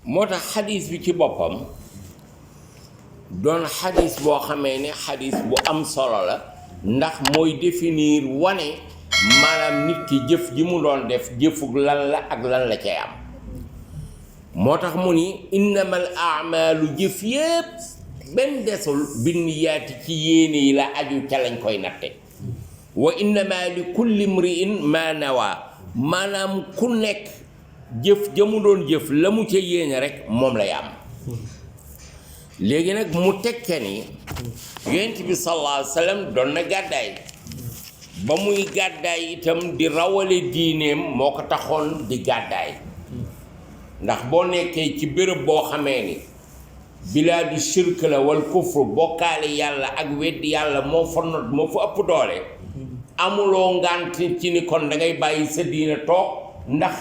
moo tax xadis bi ci boppam doon xadis boo xamee ne xadis bu am solo la ndax mooy définir wane maanaam nit ki jëf ji mu doon def jëfug lan la ak lan la cay am moo tax mu ni innamal a'maalu jëf yépp benn desul binniyaati ci yéene yi la aju ca lañ koy natte wa innama li kulli mri'in ma nawa maanaam ku nekk jëf ja mu doon jëf la mu ca yéene rek moom lay am léegi nag mu tekke ni yonent bi sallallahu alayhi wa sallam doon na gàddaay ba muy gàddaay itam di rawale diineem moo ko taxoon di gàddaay ndax boo nekkee ci béréb boo xamee ni bilaadu shirk la wal kufru bokkaale yàlla ak weddi yàlla moo fa not moo fa ëpp doole amuloo ngànt ci ni kon da ngay bàyyi sa diine toog ndax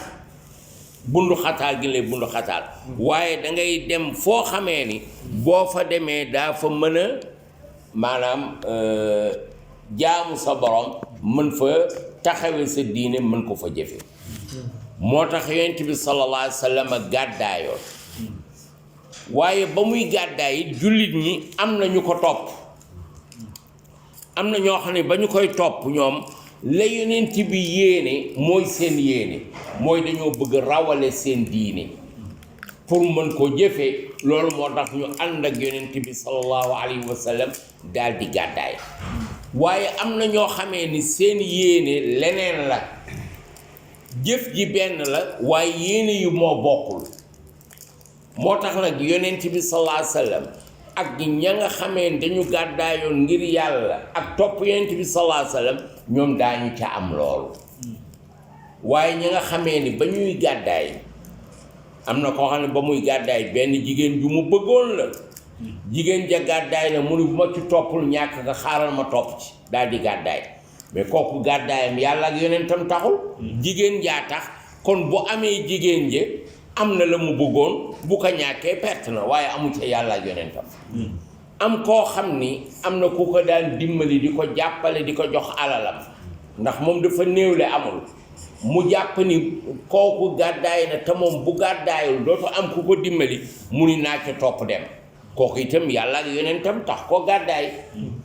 bundu xataal gi lay bundu xataal waaye da ngay dem foo xamee ni boo fa demee daa fa mën a maanaam jaamu sa borom mën fa taxawe sa diine mën ko fa jëfe moo tax yonent bi sallallahu alayhi wa sallam gàddaayoon waaye ba muy gàddaay jullit ñi am na ñu ko topp am na ñoo xam ne ba ñu koy topp ñoom la yonent bi yéene mooy seen yéene mooy dañoo bëgg rawale seen diine pour mën ko jëfe loolu moo tax ñu ànd ak yonent bi sallallahu alayhi wa sallam daal di gàddaay waaye am na ñoo xamee ni seen yéene leneen la jëf ji benn la waaye yéene yu moo bokkul moo tax nag yonent bi sallallahu alayhi wa sallam ak ña nga xamee dañu gàddaayoon ngir yàlla ak topp yonent bi sallallahu alayhi wa sallam ñoom daañu ca am loolu waaye ña nga xamee ni ba ñuy gàddaay am na koo xam ne ba muy gàddaay benn jigéen ju mu bëggoon la jigéen ja gàddaay na mu ni bu ma ci toppul ñàkk nga xaaral ma topp ci daal di gàddaay mais kooku gàddaayam yàlla ak yonentam taxul jigéen jaa tax kon bu amee jigéen je am na la mu bëggoon bu ko ñàkkee perte na waaye amu ca yàlla ak yonentam am koo xam ni am na ku ko daan dimbali di ko jàppale di ko jox alalam ndax moom dafa néewle amul mu jàpp ni kooku gàddaay na te moom bu gàddaayul dootu am ku ko dimbali mu ni naa ca topp dem kooku itam yàlla ak yonentam tax ko gàddaay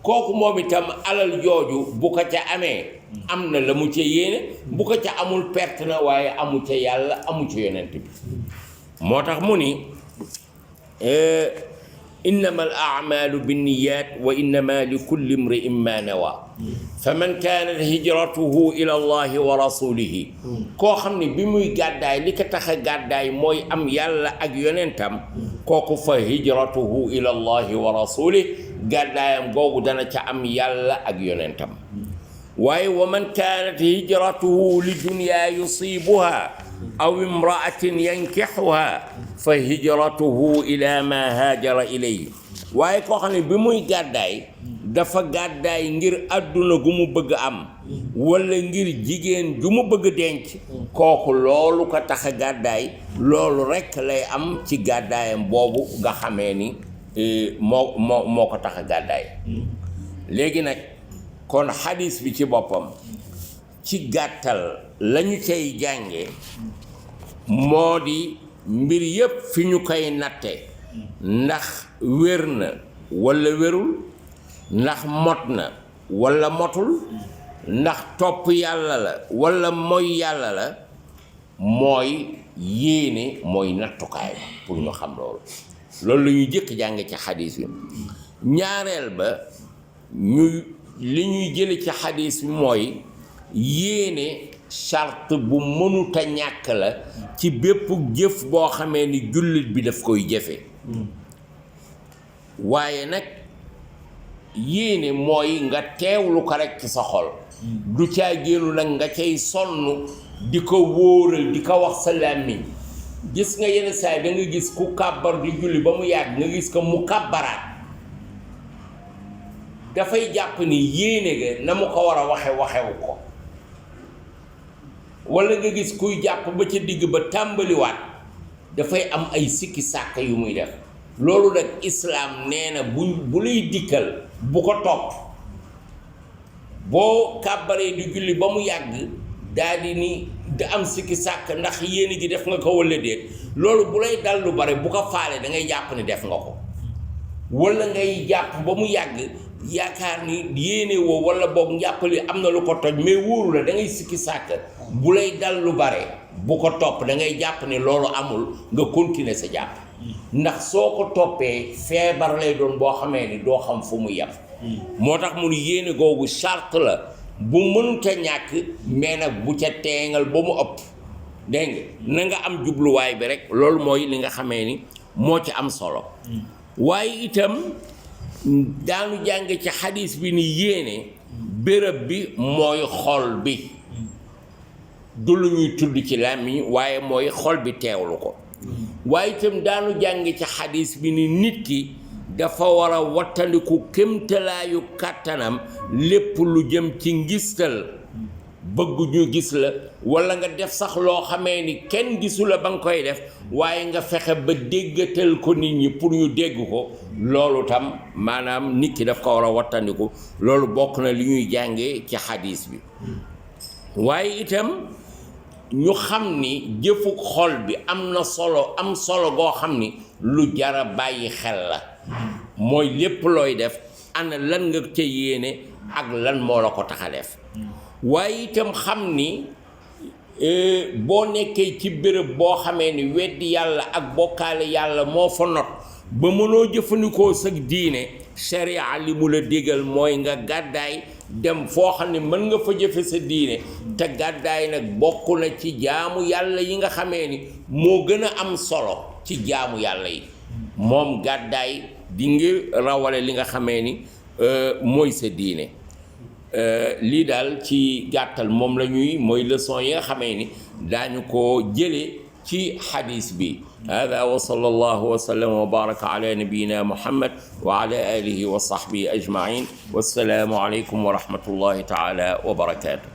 kooku moom itam alal jooju bu ko ca amee am na la mu ca yéene bu ko ca amul perte na waaye amu ca yàlla amu ca yonent bi moo tax mu ni innama al a'malu binniyat wa innama li kulli imri'in ma nawa fa man kaanat hijratuhu ila allahi wa rasulihi koo xam ne bi muy gàddaay li ko tax a gàddaay mooy am yàlla ak yonentam kooku fa hijratuhu ila allahi wa rasulihi gàddaayam googu dana ca am yàlla ak yonentam waaye wa man kaanat hijratuhu li dunya yusibuha aw imra'atin yankixuha fa hijratuhu ila ma haajara ilayhi waaye koo xam ne bi muy gàddaay dafa gàddaay ngir àdduna gu mu bëgg am walla ngir jigéen ju mu bëgg denc kooku loolu ko tax a gàddaay loolu rekk lay am ci gàddaayam boobu nga xamee ni moo ko tax a gàddaay léegi nag kon xadis bi ci boppam ci gàttal lañu cay jànge moo di mbir yépp fi ñu koy natte ndax wér na walla wérul ndax mot na walla motul ndax topp yàlla la walla mooy yàlla la mooy yéene mooy nattukaay pour ñu xam loolu loolu la ñuy jëkk jàng ci xadis bi ñaareel ba li ñuy jële ci xadis bi mooy yéene charte bu mënuta ñàkk la ci bépp jëf boo xamee ni jullit bi daf koy jëfe waaye nag yéene mooy nga teewlu ko rekk ci sa xol du caa génnu nag nga cay sonn di ko wóoral di ko wax sa làmmiñ gis nga yenn saa da nga gis ku kàbbar di julli ba mu yàgg nga gis ko mu kàbbaraat dafay jàpp ni yéene ga na mu ko war a waxewu ko walla nga gis kuy jàpp ba ca digg ba tàmbaliwaat dafay am ay sikki sàkk yu muy def loolu nag islaam nee na bu lay dikkal bu ko topp boo kàbbaree di julli ba mu yàgg daal di ni di am sikki sàkk ndax yéene ji def nga ko walla déet loolu bu lay dal lu bare bu ko faale da ngay jàpp ni def nga ko walla ngay jàpp ba mu yàgg yaakaar ni yéene woo walla boog njàpp li am na lu ko toj mais wóoru la da ngay sikki sàkk bu lay dal lu bare bu ko topp da ngay jàpp ni loolu amul nga continuer sa jàpp ndax soo ko toppee feebar lay doon boo xamee ni doo xam fu mu yem moo tax mu ni yéene googu charte la bu mënta ñàkk mais nag bu ca teengal ba mu ëpp dégg nga na nga am jubluwaay bi rek loolu mooy li nga xamee ni moo ci am solo waaye itam daanu jàng ci xadis bi ni yéene béréb bi mooy xol bi du lu ñuy tudd ci làmmiñ waaye mooy xol bi teewlu ko waaye itam daanu jàng ci xadis bi ni nit ki dafa war a wattandiku kémtalaayu kàttanam lépp lu jëm ci ngistal bëgg ñu gis la walla nga def sax loo xamee ni kenn gisu la ba nga koy def waaye nga fexe ba déggatal ko nit ñi pour ñu dégg ko loolu tam maanaam nit ki daf ko war a wattandiku loolu bokk na li ñuy jàngee ci xadis bi waaye itam ñu xam ni jëfu xol bi am solo goo xam ni lu jara bàyyi xel la mooy lépp looy def ana lan nga ca yéene ak lan moo la ko tax a def waaye itam xam ni boo nekkee ci béréb boo xamee ni weddi yàlla ak bokkaale yàlla moo fa not ba mënoo jëfandikoo sa diine sharia li mu la digal mooy nga gàddaay dem foo xam ne mën nga fa jëfe sa diine te gàddaay nag bokk na ci jaamu yàlla yi nga xamee ni moo gën a am solo ci jaamu yàlla yi moom gàddaay di ngi rawale li nga xamee ni mooy sa diine lii daal ci gàttal moom la ñuy mooy leçon yi nga xamee ni daañu ko jële ci xadis bi hada wa sallallahu wa sallam wa baraka ala nabiyina muhammad wa ala alihi wa sahbihi ajmain wassalaamu aleykum wa rahmatullahi taala wa barakatuh